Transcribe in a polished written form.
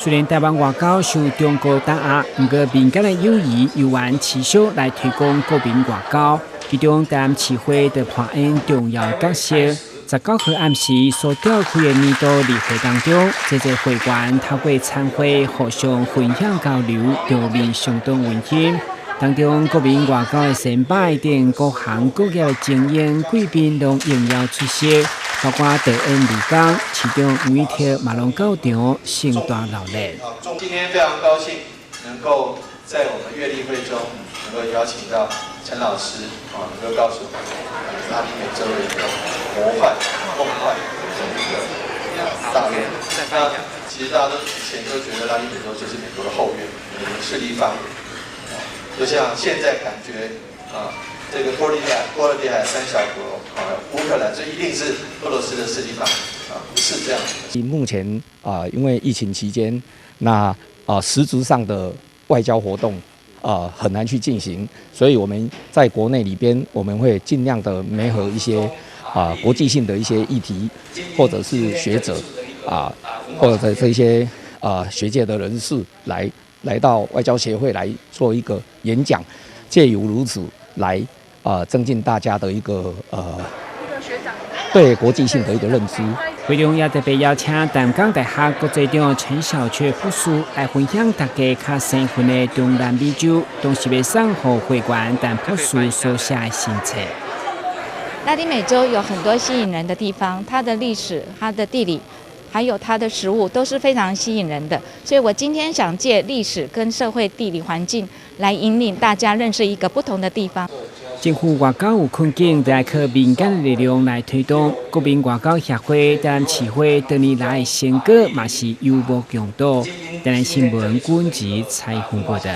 雖然臺灣外交受中國打壓，毋過民間的友誼猶原持續來推廣國民外交。其中，臺南市會就扮演重要角色。19號暗時所召開的年度例會當中，這濟會員透過餐會互相分享交流，場面相當溫馨。當中，國民外交的先輩等各行各業的精英貴賓攏應邀出席，包括導演李剛、市長黃偉哲嘛攏到場盛大鬧熱。今天非常高興能夠在我們月例會中能夠邀請到陳老師啊，能夠告訴我們拉丁美洲的一個魔幻夢幻的一個大陸。那其實大家都以前都覺得拉丁美洲就是美國的後院，美國勢力範圍。就像現在感覺啊，這個波羅的海三小國啊，烏克蘭這一定是俄羅斯的勢力範圍啊，不是這樣。目前啊，因為疫情期間，那啊實質上的外交活動啊很難去進行，所以我們在國內裡邊，我們會盡量的媒合一些啊國際性的一些議題，或者是學者啊，或者這些啊學界的人士來到外交協會來做一個演講，借由如此來啊增進大家的一個對國際性的一個認知。會中也特別邀請淡江大學國際長陳小雀博士來分享大家較生份的中南美洲，同時欲送予會員陳博士所寫的新冊。拉丁美洲有很多吸引人的地方，它的歷史、它的地理，還有它的食物都是非常吸引人的，所以我今天想借歷史跟社會地理環境來引領大家認識一個不同的地方。政府外交有困境，就愛靠民間的力量來推動。國民外交協會台南市會多年來的成果嘛是有目共睹。台南新聞軍籍採訪報道。